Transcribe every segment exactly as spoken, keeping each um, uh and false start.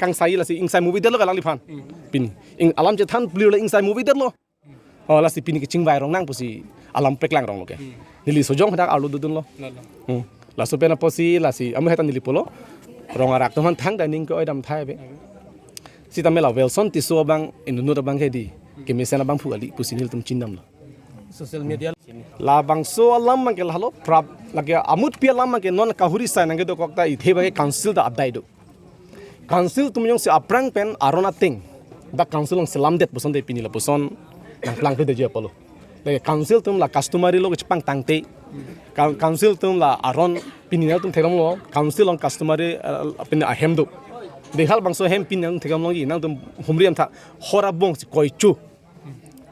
kangsai lasi ingsai movie detlo alangliphan. Pini ing alam chethan plir le ingsai movie detlo. Oh, lasi pini kechingvai rong nang pusi alam peklang rong lo ke. Neli sojong hadak arlo dodunlo. Lalo. Hmm. Laso pen apotsi lasi amu heta neli pulo. Rong arat atum aphan thang dining ke oi dam thai be. Sitame la Wilson Tisso abang inut abang ke dei. Kemesen abangphu kali pusi nelitum chinidamlo. Social media. Labangso alam abang ke lahelo prap lake amutpi alam abang ke non kahuri sai nangkedokok ta ithe abang ke council ta adai do. Council atum jongsi aphrang pen aron ateng dak council along selamdet puson te pini lapuson nangplangkle detji apotlo. Lake council atum la customary law kechepangtangte. Coun-, council atum la aron pini nangtum theklonglo council along customary, eh, pini ahem do. Dei halabangso ahem pini nangtum theklongji nangtum humri amtha hor abong si koichu.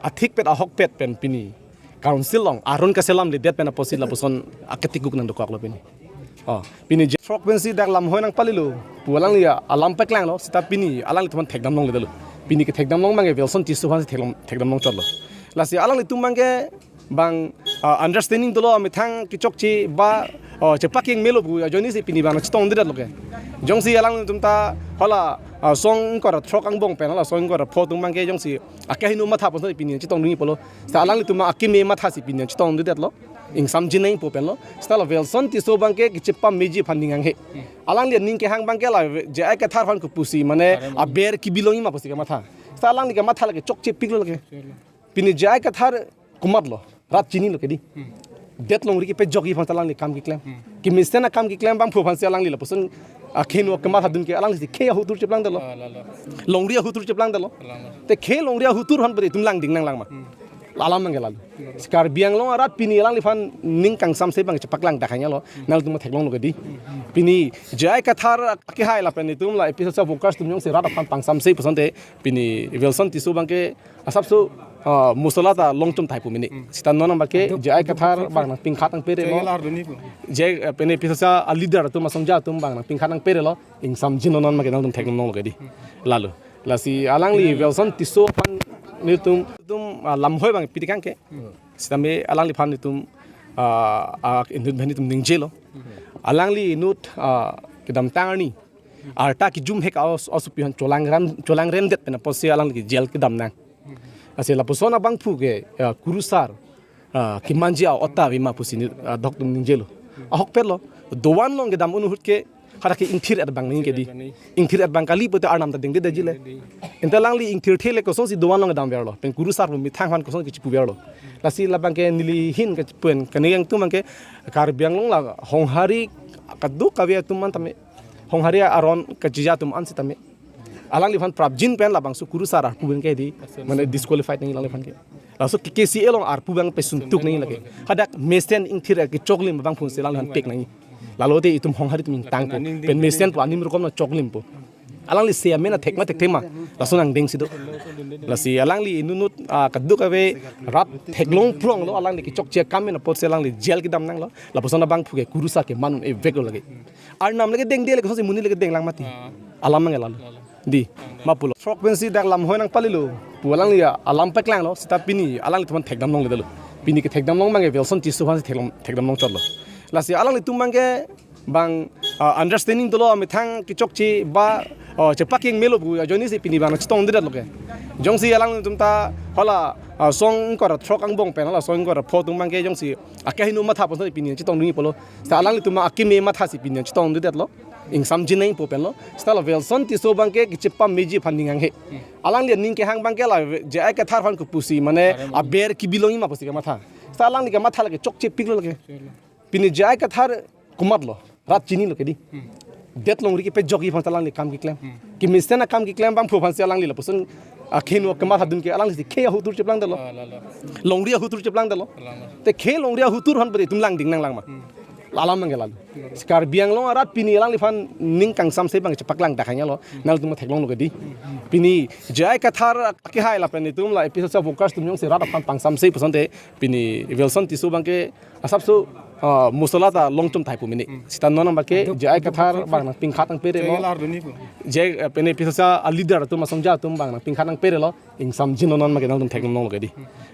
Athikpet ahokpet pen pini council along aron kaselamledet pen apotsi lapuson aketikuk nangdokoklo pini. Oh, pini je throk pensi dak lamhoi nangpalilo pu alangli alam peklanglo seta pini alanglitum aphan thekdam longledetlo. Pini kethekdam long abang ke Wilson Tisso aphansi theklong thekdam longchotlo. Lasi alanglitum abang ke bang, ah, understanding dolo amethang kechokche ba, oh, chepakeng melo pu ajoinesi pini abang chetongdedetlo ke. Jongsi alanglitum ta hala, ah, song ingkoi ra throk angbong pen hala song ingkoi ra pho atum abang ke jongsi akehingno matha puson pini chetongdunji apotlo. Seta alanglitum akeme mathasi pini chetongdedetlo. Ingsamjin nangpo penlo. Seta la Wilson Tisso abang ke kechepameji aphan ning hanghe. Alangli aning kehang abang ke la J I Kathar aphan kopusi mane aber kebi longji ma pusi kematha. Seta alangli kematha lake chokchepiklo lake. Pini J I Kathar komatlo, rat chinilo ke dei. Det longri kepejokji aphan ta alangli kam keklem. Kemesen akam keklem abangphu aphansi alangli lapuson akehingno kematha dun ke alanglisi khei ahutur cheplangdetlo. Ah, lalo. Longri ahutur cheplangdetlo. Lalo. Te khei longri ahutur aphan pede itum langding nanglang ma. Alam abang ke lalo. Karbi Anglong arat pini alangliphan ning kangsamse abang chepaklang dakhanyalo. Nangtum theklonglo ke dei. Pini J I Kathar akehai lapen itum la A P S C workers atum jongsi rat aphan pangsamse puson te pini Wilson Tisso abang ke asapso, ah, mosola ta longchom thai pu mene. Seta non abang ke J I Kathar abang nangpingkhat nangperelo. Chenglar duni pu. Je, eh, pene A P S C a leader atum asongja atum abang nangpingkhat nangperelo. Ingsamjin non abang ke nangtum theklonglo ke dei. Lalo. Lasi alangli Wilson Tisso aphan nelitum, itum, ah, lamhoi abang piti kangke. Sitame alangliphan itum, ah, ah, inut abang itum ningjelo. Alangli inut, ah, kedamtang arni arta kejum hek aos aosopi aphan cholangrem, cholangremdet pen apotsi alangli jail kedam nang. Lasi lapuson abangphu ke, ah, kurusar, ah, kemanji a-ot ta ave ma pusi ni, ah, doktum ningjelo. Ahokpetlo, dovan along kedam un ahut ke hadak ke ingthir-et abang nangji ke dei. Ingthir-et abang kali pute arnam ta dengdedetji le. Ante alangli ingthirthe le kosonsi dovan along kedamverlo. Pen kurusar pu methang aphan kosonsi chipuverlo. Lasi labang ke neli ahin kachipu-en kaningje atum abang ke Karbi Anglong la honghari kadokave atum an tame. Honghari aron kachija atum an sitame. Alangliphan prapjin pen labangso kurusar arpu abang ke dei, mane disqualified nangji alangliphan ke. Laso K K C A along arpu abang pesuntuk nangji lake. Hadak mesen ingthir kechoklim abangphu si alangliphan pek nangji. Lalo te itum honghari atum ingtangpo. Pen mesen pu anim rokom nangchoklimpo. Alangli se amen athek ma thekthe ma. Laso nangdengsi do. Lasi alangli inut inut, ah, kadokave rat theklong pronglo alangli kechokche akam pen apotsi alangli jail kedam nanglo. Lapuson abangphu ke kurusar keman un-eveklo lake. Arnam lake dengde lake kosonsi monit lake denglang mati. Ah. Alam abang ke lalo. Lalo. Dei. Ma pulo. Throk pensi dak lamhoi nangpalilo pu alangli alam peklanglo seta pini alanglitum aphan thekdam longledetlo. Pini kethekdam long abang ke Wilson Tisso aphansi theklong thekdam longchotlo. Lasi alanglitum abang ke bang, ah, understanding dolo amethang kechokche ba, oh, chepakeng melo pu ajoinesi pini abang chetongdedetlo ke. Jongsi alanglitum ta hala, ah, song ingkoi ra throk angbong pen hala song ingkoi ra pho atum abang ke jongsi akehingno matha puson pini chetongdunji apotlo. Seta alanglitum akeme mathasi pini chetongdedetlo. Ingsamjin nangpo penlo. Seta la Wilson Tisso abang ke kechepameji aphan ning hanghe. Alangli aning kehang abang ke la J I Kathar aphan kopusi mane aber kebi longji ma pusi kematha. Seta alangli kematha lake chokchepiklo lake. Pini J I Kathar komatlo, rat chinilo ke dei. Det longri kepejokji aphan ta alangli kam keklem. Kemesen akam keklem abangphu aphansi alangli lapuson akehingno kematha dun ke alanglisi khei ahutur cheplangdetlo. Ah, lalo. Longri ahutur cheplangdetlo. Lalo. Te khei longri ahutur aphan pede itum langding nanglang ma. Alam abang ke lalo. Karbi Anglong arat pini alangliphan ning kangsamse abang chepaklang dakhanyalo. Nangtum theklonglo ke dei. Pini J I Kathar akehai lapen itum la A P S C workers atum jongsi rat aphan pangsamse puson te pini Wilson Tisso abang ke asapso, ah, mosola ta longchom thai pu mene. Seta non abang ke J I Kathar abang nangpingkhat nangperelo. Chenglar duni pu. Je, eh, pene A P S C a leader atum asongja atum abang nangpingkhat nangperelo. Ingsamjin non abang ke nangtum theklonglo ke dei.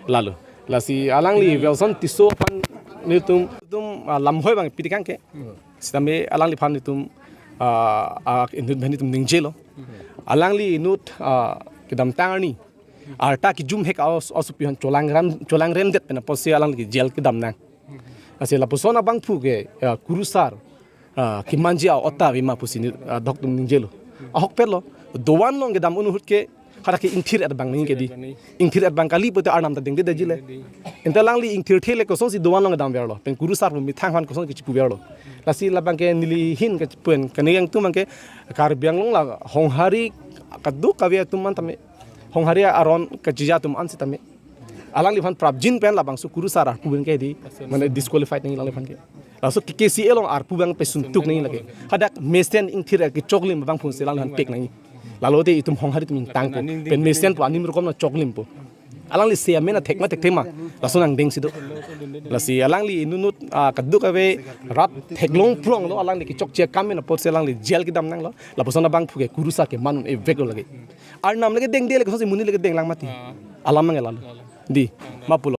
Lalo. Lasi alangli Wilson Tisso aphan nelitum, itum, ah, lamhoi abang piti kangke. Sitame alangliphan itum, ah, ah, inut abang itum ningjelo. Alangli inut, ah, kedamtang arni arta kejum hek aos aosopi aphan cholang ram cholang remdet pen apotsi alangli ke jail kedam nang. Lasi lapuson abangphu ke, ah, kurusar, ah, kemanji a-ota ave ma pusi ni, ah, doktum ningjelo. Ahokpet lo, dovan along kedam un ahut ke hadak ke ingthir et abang nangji ke dei. Ingthir et abang kali pute arnam ta dengde dajile. Ante alangli ingthirthe le kosonsi dovan along kedam verlo. Pen kurusar pu methang aphan kosonsi chipu verlo. Lasi labang ke neli ahin ke pen kani yang tu abang ke Karbi Anglong la honghari kadokave atum an tame, honghari aron kachija atum an sitame, alangliphan prapjin pen labangso kurusar arpu abang ke dei, mane disqualified nangji alangliphan ke. Laso K K C A along arpu abang pesuntuk nangji lake. Hadak mesen ingthir kechoklim abangphu si alangliphan pek nangji. Lalo te itum honghari atum ingtangpo. Pen mesen pu anim rokom na choklimpo. Alangli se amen athek ma thekthe ma, laso nangdengsi do. Lasi alangli inut inut, ah, kadokave rat theklong prong lo, alangli kechokche akam pen apotsi alangli jail kedam nanglo. Lapuson abangphu ke kurusar keman un-e vek lo lake. Arnam lake dengde le kosonsi monit lake denglang mati. Alam nang lalo. Dei, ma pulo.